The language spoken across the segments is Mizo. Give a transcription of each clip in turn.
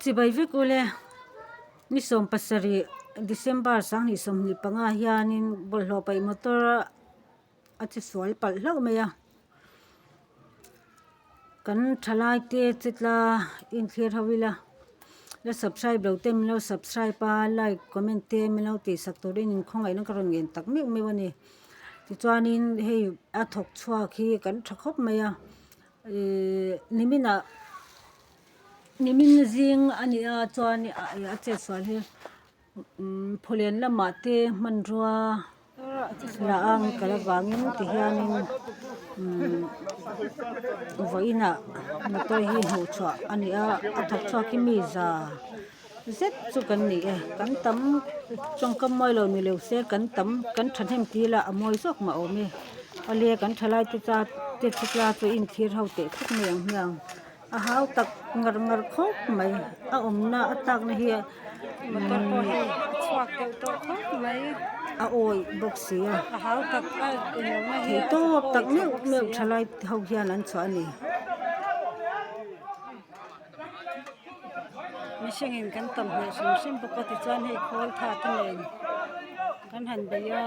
Chibai vek ule ni 17 December 2025 hianin bawlhhlawh paih motor a che sual palh hlauh mai a kan thalai te che tla inthlir ho ila la subscribe lo te min lo subscribe a like comment te min lo tih sak turin inkhawngaihna ka rawn ngen tak meuh meuh a ni tichuanin hei a thawk chhuak hi kan tha khawp mai a ihh niminah nimin zing a nih a chuan a chetsual hi umm phawlhen lamah te hmanrua la ang kal avangin tihianin umm vawiinah motor hi hmuh chhuah a ni a a thawk chhuak hi mi za zet chu kan ni e kan tam tawngkam mawi lo ni lo se kan tam kan thahnem tih lah a mawi zawk mah awm e awle kan thalai te cha te chu tla chu inthlir ho teh thut mai ang hmiang a hau tak ngar ngar khawp mai a awmna a tlakna hi motor pawh hei a chhuak deuh tawh khawp mai a awih bawk si a a hau tak a englo na hi theih tawp tak meuh meuh thalai ho hian an chhuah a ni. Mihringin kan tam hmel hrim hrim bawk a tichuan hei khawl tha te nen kan han bei a.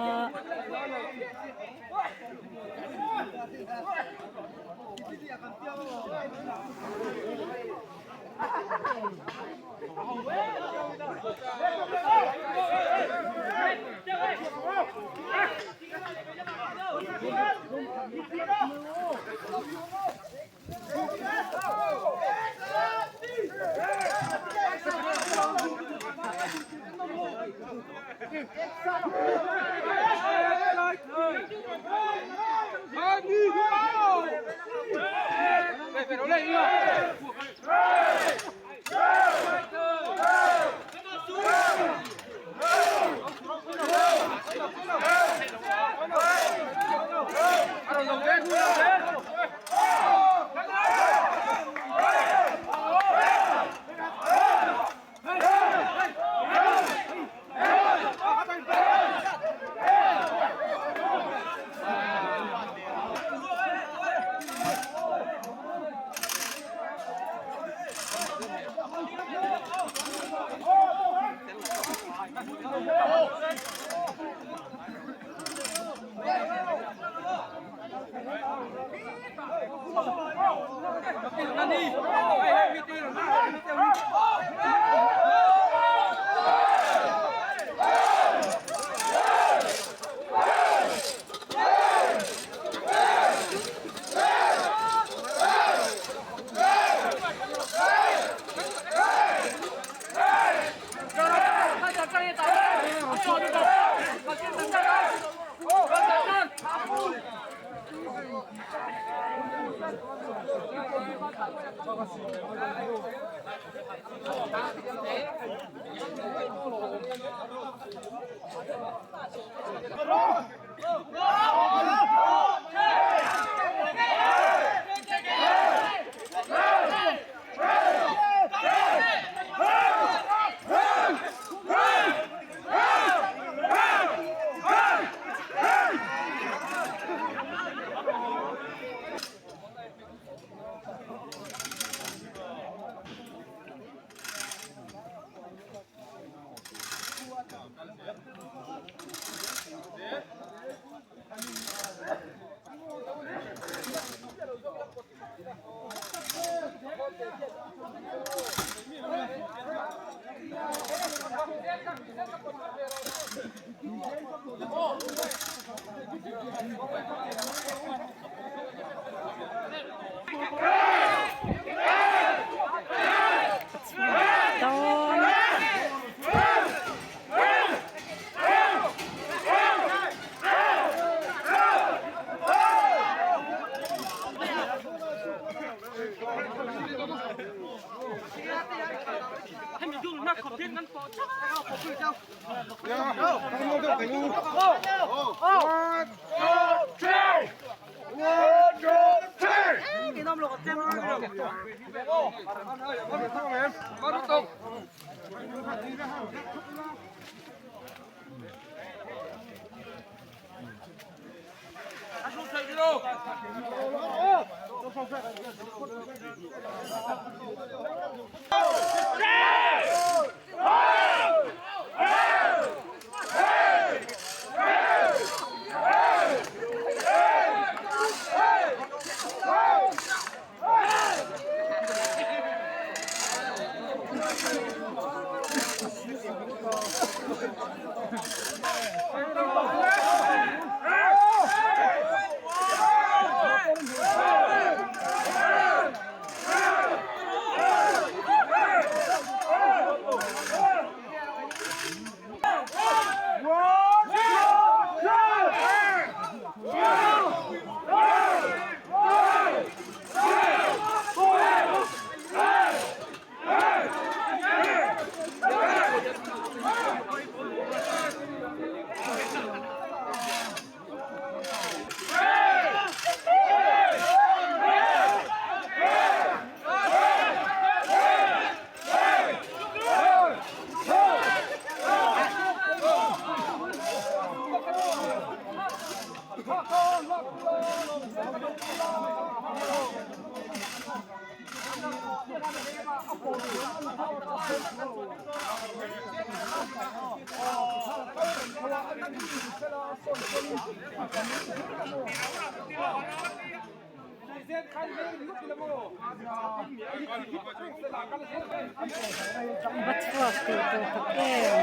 Va chhuak tih tur tak em.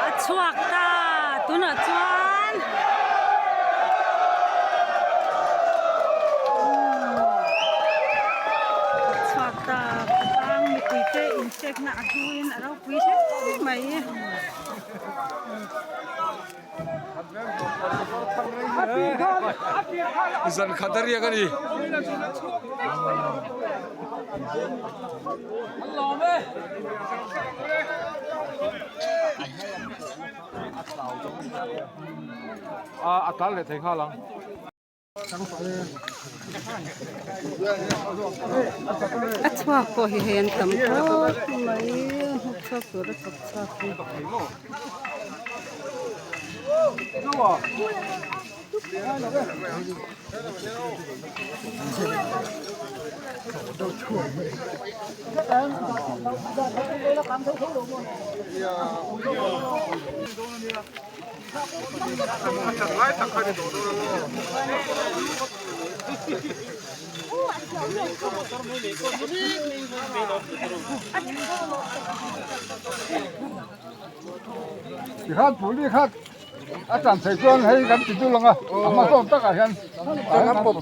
A chhuak ta tunah chuan a chhuak ta khawtlang mipui te inpekna a hluin a ropui hle mai. Zan khat a riak a ni. A tal leh thei nghal ang. A chhuak pawh hi hei an tam khawp mai a hnuk chhuak tur a thawk chhuak hi. Tikhan puli kha a tan thei chuan hei kan ti dul ang a, a hma zawk takah hian kan pawp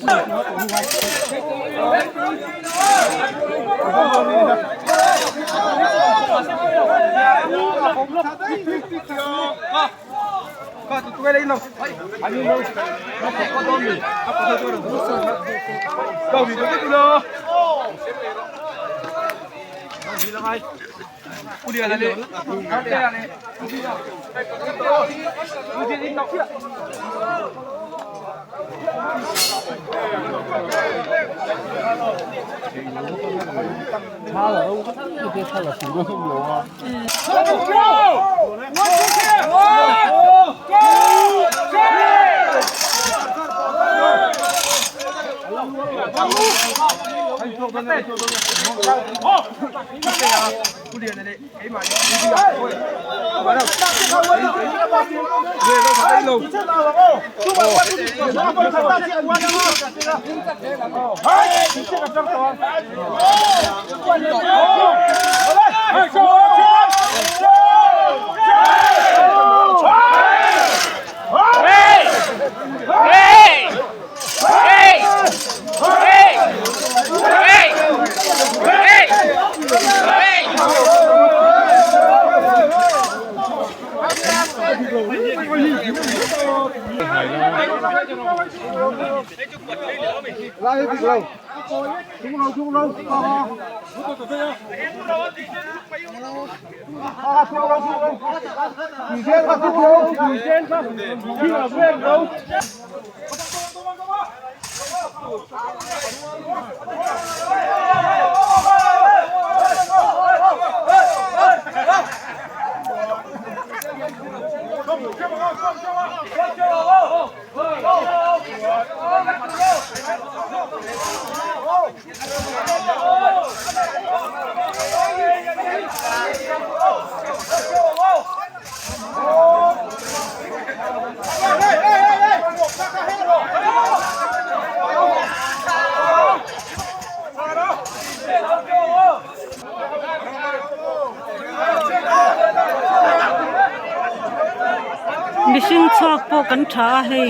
Mihring chhuak pawh kan tha a hei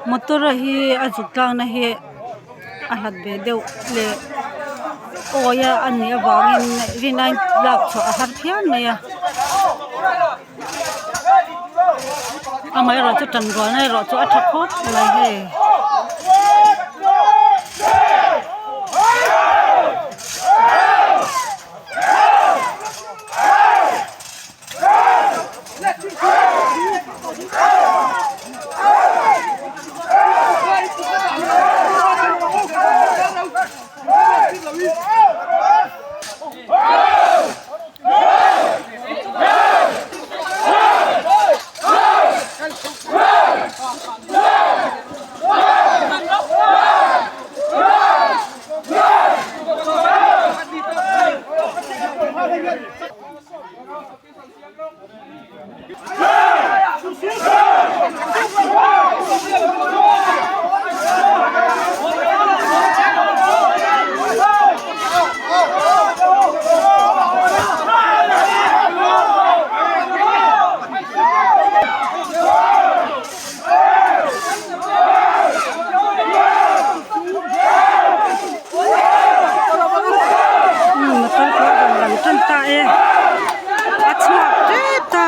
motor a hi a zuk tlakna hi a hlat ve deuh leh awi a a nih avangin rin aiin lak chhuah a har phian mai a amaherawhchu tan rualna erawh chu a tha khawp mai hei. Motor pawh a rawn lang tan ta e a chhuak tep ta.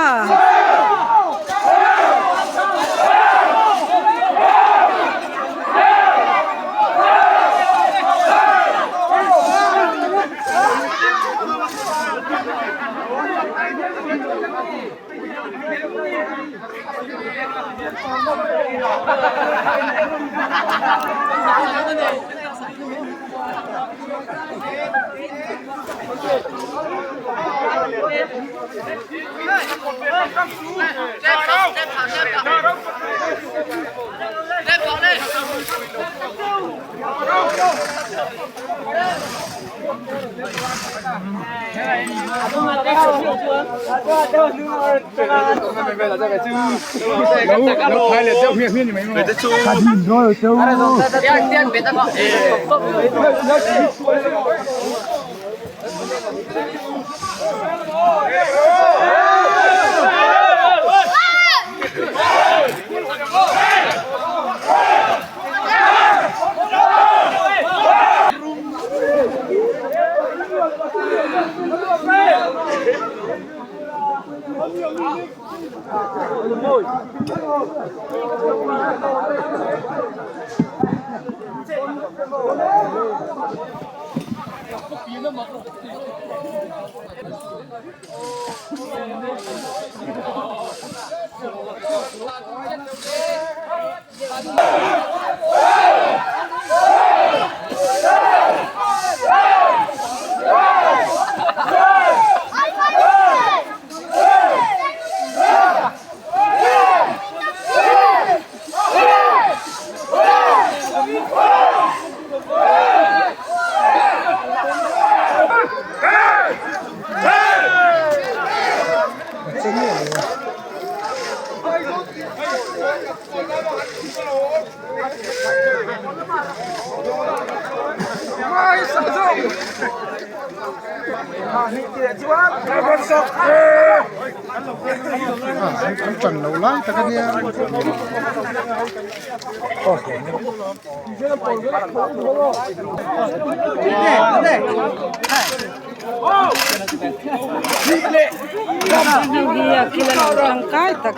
An tan loh lai tak a nia. Hei hi a kil a lo tangkai tak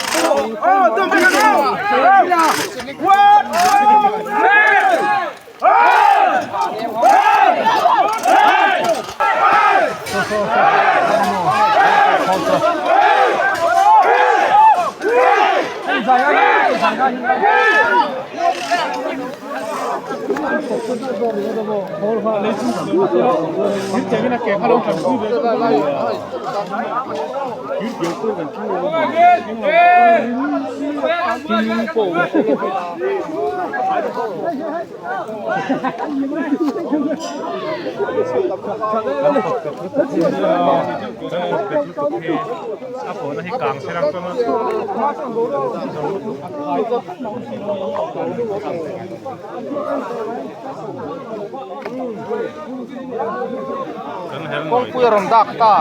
Kawngpui a rawn dak ta.